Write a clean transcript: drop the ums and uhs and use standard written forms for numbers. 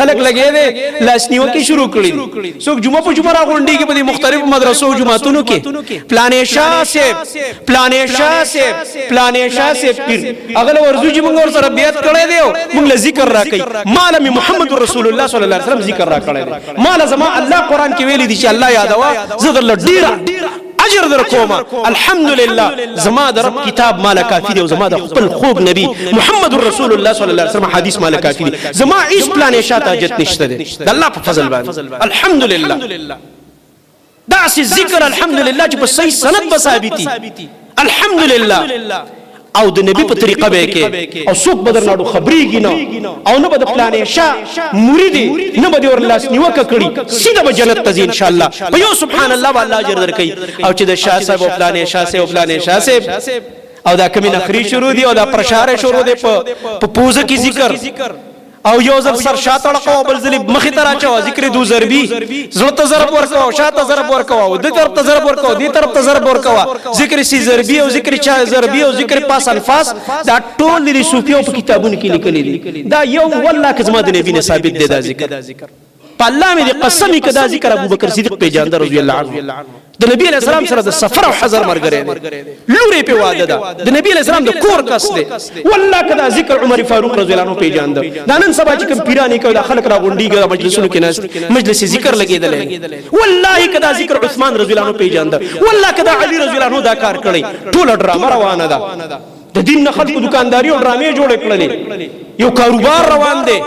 خلک لګې دي، لاس نیوکې شروع کړې دي. څوک جمعه په جمعه راغونډېږي په دې مختلفو مدرسو جوماتونو کې، پلانې شاه صاحب، پلانې شاه صاحب، پلانې شاه صاحب پیر، هغه له ورځو چې موږ ورسره بیعت کړی دی، موږ له ذکر راکوي. ماله مې محمد رسول الله صلی الله علیه وسلم ذکر راکړی دی. ماله زما الله قرآن کې ویلي دي چې الله یادوه، زه درله ډېره اجر در کومه. الحمدلله، زما د رب کتاب ماله کافي دی او زما د خپل خوږ نبی محمد رسول الله صلی الله علیه وسلم حدیث ماله کافي دی. زما هیڅ پلانې شاته حاجت نشته دی، د الله په فضل باندې. الحمدلله، داسې ذکر الحمدلله چې په صحیح سند به ثابتي، الحمدلله، او د نبی په طریقه به کې، او څوک به درناړو خبرېږي نه، او نه به د پلانې شاه مرید، نه به دې ور لاس نیوکه کړي. سیده به جنت ته ځي ان شاء الله. په یو سبحان الله به الله اجر درکوي. او چې د شاه صاحب او پلانې شاه صاحب او پلانې شاه صاحب او دا کمی نخري شروع دي او دا پرشاره شروع دي، په پوزه کې ذکر، او یو ځل سر شاته اړقوه، بل ځل مخې ته راچوه، ذکر دو ضربي، زړه ته ضرب ورکوه، شاته ضرب ورکوه، دې طرف ته ضرب ورکوه، دې طرف ته ضرب ورکوه، ذکر سی ضربي او ذکر چا ضربي او ذکر پاس انفاس، دا ټول د صوفیو په کتابونو کې لیکلي دي. دا یو والله که زما د نبی نه ثابت دی دا ذکر، په الله مې دې قسم که دا ذکر ابوبکر صدیق پیژانده رضی الله عنه، د نبی علیه السلام سره د سفر او حضر مرګری دی، لورې په واده ده، د نبی علیه السلام د کور کس دی، والله که دا ذکر عمر فاروق رضی الله عنه پیژانده. دا نن سبا چې کوم پیرانی کوي، دا خلک راغونډېږي، دا مجلسونو کې ناست، مجلس ذکر لګېدلی، والله که دا ذکر عثمان رضی الله عنه پیژانده، والله که دا علی رضی الله عنه دا کار کړی. ټوله ډرامه روانه ده. د دین نه خلکو دکانداري او ډرامې جوړې کړلې، یو کاروبار روان دی.